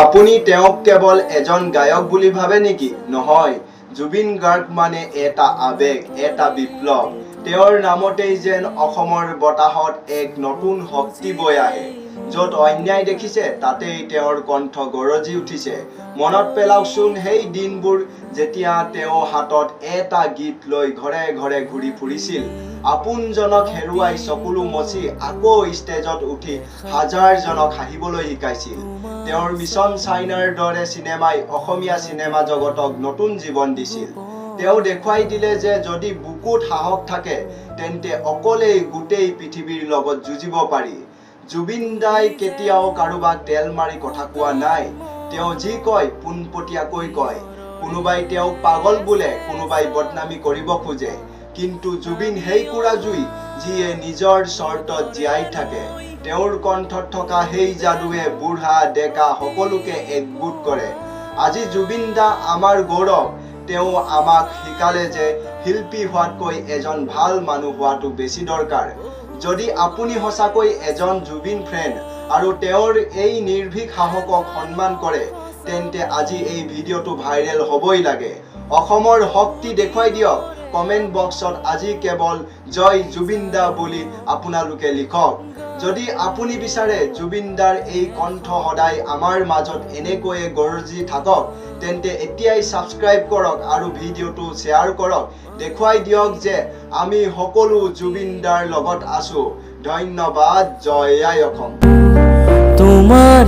আপুনি তেওঁক কেৱল এজন গায়ক বুলি ভাবে নেকি? নহয়, জুবিন গাৰ্গ মানে এটা আৱেগ, এটা বিপ্লৱ। তেওঁৰ নামতেই যেন অসমৰ বতাহত এক নতুন শক্তি বৈ আহে। য'ত অন্যায় দেখিছে, তাতেই তেওঁৰ কণ্ঠ গৰজি উঠিছে। মনত পেলাওকচোন সেই দিনবোৰ, যেতিয়া তেওঁ হাতত এটা গীত লৈ ঘৰে ঘৰে ঘূৰি ফুৰিছিল। আপোনজনক হেৰুৱাই চকুলো মচি আকৌ ষ্টেজত উঠি হাজাৰজনক হাঁহিবলৈ শিকাইছিল। তেওঁৰ মিছন চাইনাৰ দৰে চিনেমাই অসমীয়া চিনেমা জগতক নতুন জীৱন দিছিল। তেওঁ দেখুৱাই দিলে যে যদি বুকুত সাহস থাকে, তেন্তে অকলেই গোটেই পৃথিৱীৰ লগত যুঁজিব পাৰি। জুবিন দাই কেতিয়াও কাৰোবাক তেল মাৰি কথা কোৱা নাই। তেওঁ যি কয়, পোনপটীয়াকৈ কয়। কোনোবাই তেওঁক পাগল বোলে, কোনোবাই বদনামী কৰিব খোজে, কিন্তু জুবিন সেইকুৰা জুই, যিয়ে নিজৰ চৰ্তত জীয়াই থাকে। তেওঁৰ কণ্ঠত থকা সেই যাদুৱে বুঢ়া ডেকা সকলোকে একগোট কৰে। আজি জুবিন দা আমাৰ গৌৰৱ। তেওঁ আমাক শিকালে যে শিল্পী হোৱাতকৈ এজন ভাল মানুহ হোৱাটো বেছি দৰকাৰ। যদি আপুনি সঁচাকৈ এজন জুবিন ফেন আৰু তেওঁৰ এই নিৰ্ভীক সাহসক সন্মান কৰে, তেন্তে আজি এই ভিডিঅ'টো ভাইৰেল হ'বই লাগে। অসমৰ শক্তি দেখুৱাই দিয়ক। কমেণ্ট বক্সত আজি কেৱল "জয় জুবিন দা" বুলি আপোনালোকে লিখক। যদি আপুনি বিচাৰে জুবিন দাৰ এই কণ্ঠ সদায় আমাৰ মাজত এনেকৈয়ে গৰজি থাকক, তেন্তে এতিয়াই ছাবস্ক্ৰাইব কৰক আৰু ভিডিঅ'টো শ্বেয়াৰ কৰক। দেখুৱাই দিয়ক যে আমি সকলো জুবিন দাৰ লগত আছো। ধন্যবাদ। জয় আই অসম। তোমাৰ